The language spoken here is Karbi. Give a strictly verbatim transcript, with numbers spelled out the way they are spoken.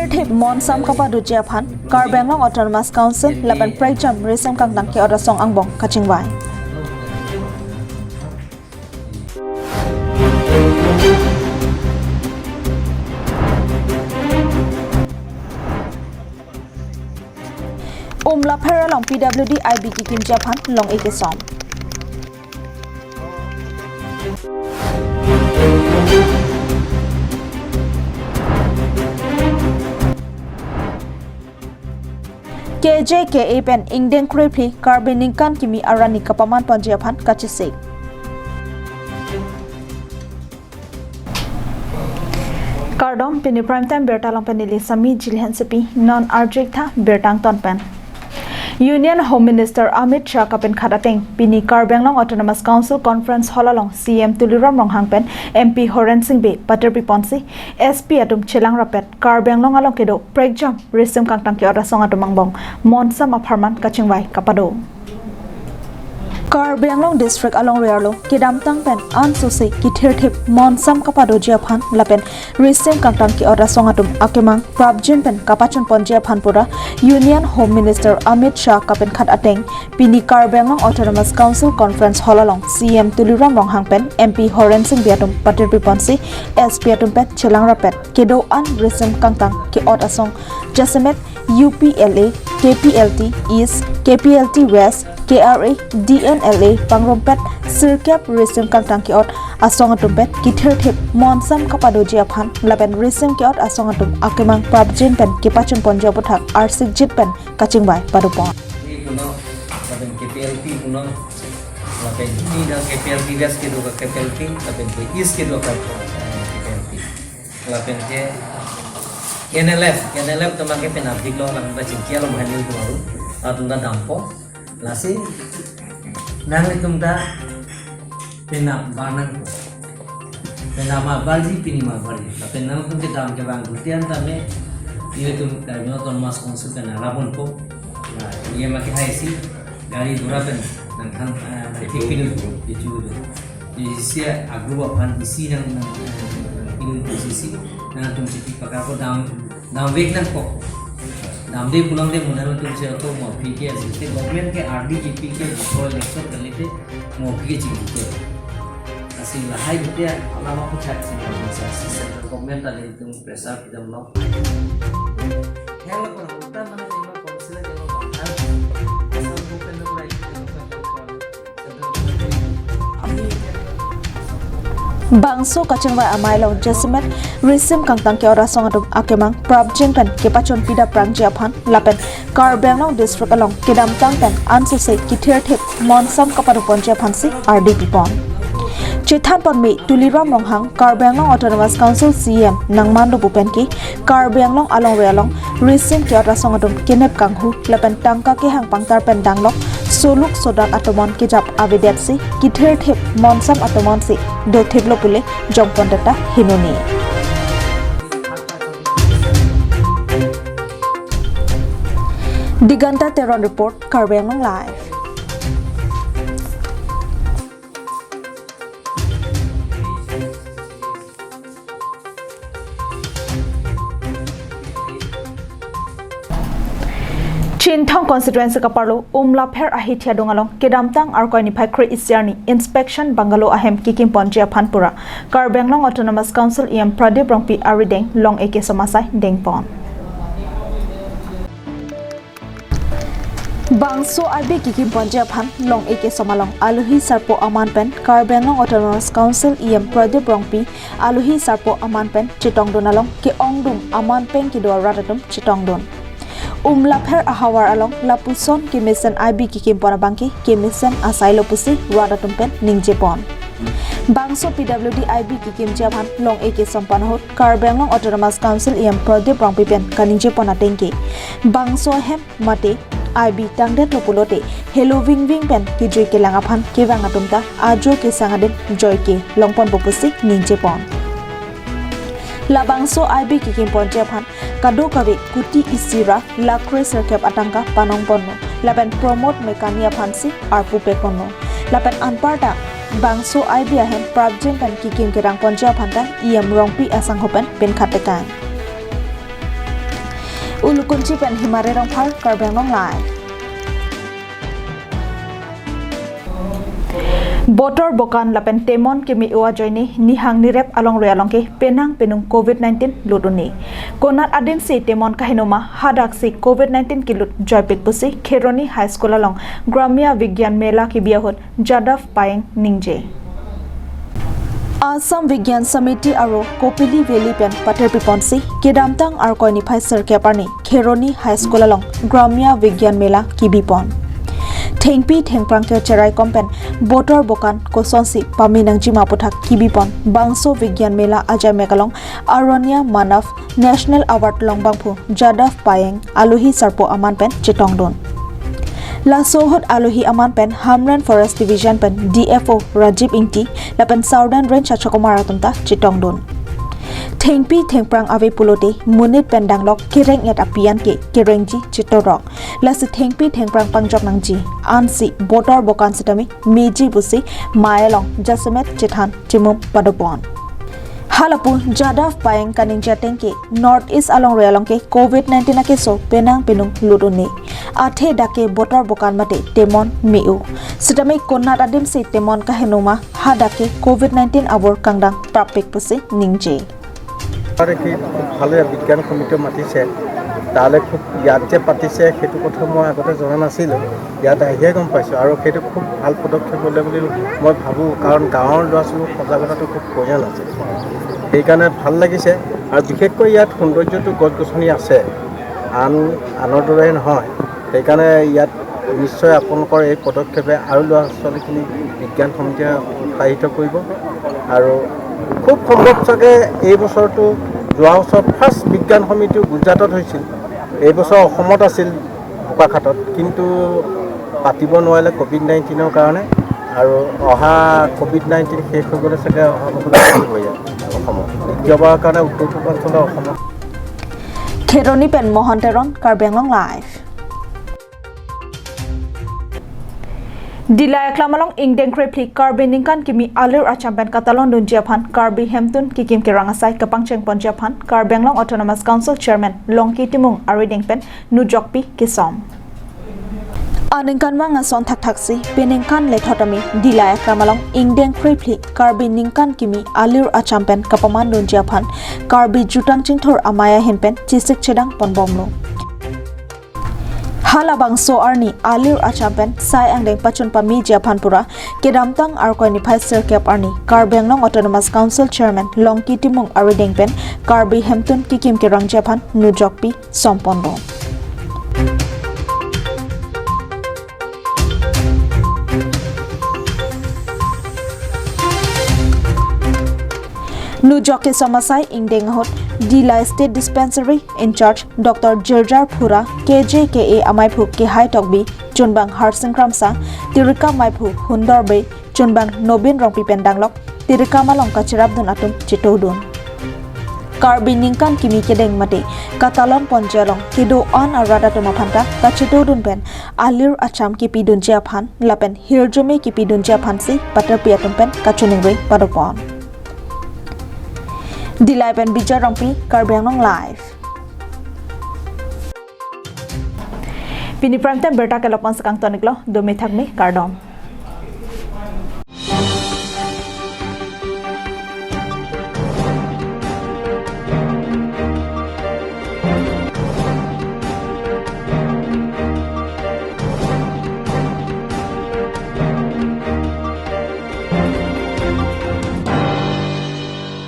Thip monsam kapadoji aphan Karbi Anglong Autonomous Council lapen prekjam risim kangtang ke-ot asong angbong kachingvai. Umlapher along P W D I B kekimji aphan long-e kesom. K J K A pen ingdeng krephli Karbi ningkan kimi arni kapaman ponji aphan kachesik. Kardom, pini Prime Time birta along pen neli Sami Jilhensepi, non arjuik tha birta angton pen. Union Home Minister Amit Shah kapenkhat ateng pini Karbi Anglong Autonomous Council Conference Hall along C M Tuliram Ronghang pen M P Horen Sing Bey patirpi ponsi S P atum chelang rapet Karbi Anglong along kedo prekjam risim kangtang ke-ot asong atum angbong monsam apharman kachingvai kapado. Karbi Anglong District alongri arlo kedamtang pen ansose kithirthip monsam kapadoji aphan lapen risim kangtang ke-ot asong atum akemang prapjin pen kapachun ponji aphan pura Union Home Minister Amit Shah kapenkhat ateng pini Karbi Anglong Autonomous Council Conference Hall along C M Tuliram Ronghang pen M P Horen Sing Bey atum patirpi ponsi S P atum pen chelang rapet kedo-an risim kangtang ke-ot asong jasemet U P L A, K P L T East, K P L T West, K R A, D N L A pangrumpet sirkep risim kangtang ke-ot asong atum pen kithirthip monsam kapadoji aphan lapen risim ke-ot asong atum akemang prapjin pen kepachun ponji aputhak arsikjit pen kachingvai padopon. Ini puno, lapen K P L T puno, lapen ini dak K P L T West kedo ka K P L T, lapen ke East kedo ka, eh, K P L T. Lapen ke K N L F, K N L F atum ke penap diklo, lapen pachingki along hani itu baru, atum ta dampo. Lasi nanglitum ta penap barnang ko. Penap ma barji, pini ma barji. Lapen nangtum kedam kevang gutian tame, ilitum Karbi Anglong Autonomous Council pen arabon ko. Nah, iya maki hai si, gari gura pen nangthan, eh, nangthik pinu, itu itu. Isi agrup aphan isi nang, nang, nang pinu isi si, nangtum si pakar ko dam, damvek nangkok. Damde pulang de mo nangtum si ako mo P K S, government ke R D P K, before election kalite mo P K chingki ke. Lasi lahai gutian alama puchak si, si central government ta nelitum pressure pidamlo. Yang lo pernah utang mana lima konsila yang lo makan. Asal bukan lo mulai kita lo kan. Bangso kachingvai amei along jasemet risim kangtang ke-ot asong atum akemang prapjin pen kepachun pida prangji aphan lapen Karbi Anglong District along kedamtang pen ansose kithirthip monsam kapadoponji aphansi ardi pipon. Chethan ponme Tuliram Ronghang, Karbi Anglong Autonomous Council C M nangman dobu pen ke Karbi Anglong alongri along risim ke-ot asong atum kenep kanghu lapen tangka kehang pangtar pen danglok soluk sodak atomon kejap avedetsi kithirthip monsam atomon si dothiplo pule jongpon data hinuni. Diganta Teron report, Karbi Anglong Live. Chinthong constituency kaparlo Umlapher ahithi adung along kedamtang Arkoi niphai kre-isi arni inspection bungalow ahem kekimponji aphan pura Karbi Anglong Autonomous Council E M Pradip Rongpi arideng long-e kesom asai dengpon. Bangso I B kekimponji aphan long-e kesom along alohi sarpo aman pen Karbi Anglong Autonomous Council E M Pradip Rongpi alohi sarpo aman pen chetongdun along ke-ongdung aman pen kedo arat atum chetongdun. Umlapher ahavar along lapuson kemesen I B kekimpon abangke kemesen asailo pusi rat atum pen ningjepon. Bangso P W D I B kekimji aphan long-e kesom pen ahut Karbi Anglong Autonomous Council E M Pradip Rongpi pen kaningjepon atengke bangso ahem mate I B tangdetlo pulote helo vingving pen kejui kelang aphan kevang atum ta ajo kesang adim joike longponpo pusi ningjepon. Labangso I B kekimponji aphan kadokave kuti isi ra lakh kre sirkep atangka panongponlo. Lapen Pramod Mekani aphansi arpu peponlo. Lapen anparta bangso I B ahem prapjin pen kekim kerangponji aphan ta E M Rongpi asangho pen penkhat tekang. Ulukunchi pen Himare Rongphar, Karbi Anglong Live. Botor bokan lapen temon keme-o ajoine nihang nirep alongrui along ke penang penung covid nineteen lut un-e. Konat adimsi temon kaheno ma, hadaksi covid nineteen kelut joipik pusi Kheroni High School along Gramya Vigyan Mela kebi ahut Jadav Payeng ningje. Assam Vigyan Samiti aro Kopili Valley pen paterpiponsi kedamtang Arkoi niphai sirkep arni Kheroni High School along Gramya Vigyan Mela kebipon. Thengpi thengphrang kecherai kom pen botor bokan kosonsi pame nangjima aputhak kebipon bangso Vigyan Mela ajaimek along Aranya Manav National Award longbangphu Jadav Payeng alohi sarpo aman pen chetongdun. Laso ahut alohi aman pen Hamren Forest Division pen D F O Rajiv Ingti lapen Southern Range achokomar atum ta chetongdun. Thengpi thengphrang ave pulote monit pen danglok kereng-et api an ke kerengji chetorok. Lasi thengpi thengphrang pangjok nangji. Ansi botor bokan sitame meji pusi mei along jasemet chethan chimum padopon. Halapu Jadav Payeng kaningje ateng ke North East alongrui along ke covid nineteen akeso penang penung lut un-e. Athe dak ke botor bokan mate temon me-o. Sitame konat adimsi temon kaheno ma, hadak ke covid nineteen abor kangdang prapik pusi ningje. আৰু কি ভালে বিজ্ঞান সমিতিয়ে মাতিছে, তালৈ খুব ইয়াত যে পাতিছে সেইটো কথা মই আগতে জনা নাছিলোঁ। ইয়াত আহিহে গম পাইছোঁ আৰু সেইটো খুব ভাল পদক্ষেপ ল'লে বুলি মই ভাবোঁ, কাৰণ গাঁৱৰ ল'ৰা ছোৱালীৰ সজাগতাটো খুব প্ৰয়োজন আছে। সেইকাৰণে ভাল লাগিছে আৰু বিশেষকৈ ইয়াত সৌন্দৰ্যটো গছ গছনি আছে, আন আনৰ দৰে নহয়। সেইকাৰণে ইয়াত নিশ্চয় আপোনালোকৰ এই পদক্ষেপে আৰু ল'ৰা ছোৱালীখিনি বিজ্ঞান সমিতিয়ে উৎসাহিত কৰিব আৰু খুব সম্ভৱ চাগে এই বছৰটো, যোৱা বছৰ ফাৰ্ষ্ট বিজ্ঞান সমিতিও গুজৰাটত হৈছিল, এই বছৰ অসমত আছিল বোকাখাটত, কিন্তু পাতিব নোৱাৰিলে কভিড নাইণ্টিনৰ কাৰণে। আৰু অহা কভিড নাইণ্টিন শেষ হৈ গ'লে চাগে অহা বছৰ পাতিব ইয়াত অসমত দ্বিতীয়বাৰৰ কাৰণে উত্তৰ পূৰ্বাঞ্চলৰ অসমত। Kheroni pen Mohan Teron, Karbi Anglong Live. Dillai aklam along ingdeng krephli Karbi ningkan kimi alir acham pen katalon dunji aphan Karbi hemtun kikim kerang asai kapangcheng ponji aphan Karbi Anglong Autonomous Council Chairman Longki Timung arideng pen nujokpi kesom. Aningkanvang ason thakthaksi peningkan lethot ami Dillai aklam along ingdeng krephli Karbi ningkan kimi alir acham pen kapaman dunji aphan Karbi Jutang Chingthur amei ahin pen chesik chedang ponbomlo. Halabangso arni alir acham pen sai angdeng pachun pameji aphan pura kedamtang Arkoi niphai sirkep arni Karbi Anglong Autonomous Council Chairman Longki Timung arideng pen Karbi hemtun kikim kerangji aphan nujokpi somponlo. Nujok kesom asai ingdeng ahut Dillai State Dispensary in-charge Doctor Jirjar Phura, K J K A ameiphu Kehai Tokbi, chunbang Harsing Kramsa, tirikam meiphu Hundor Bey, chunbang Nobin Rongpi pen danglok tirikam along kacherapdun atum chetodun. Karbi ningkan kimi kedeng mate katalon ponji along kedo-an arat atum aphan ta kachetodun pen alir acham kipidunji aphan lapen hirjume kipidunji aphansi paterpi atum pen kachiningri padopon. Dillai pen Bijoy Rongpi, Karbi Anglong Live. Pini prime time birta ke lapu-an si kangton-iklo, dome thakme, kardom.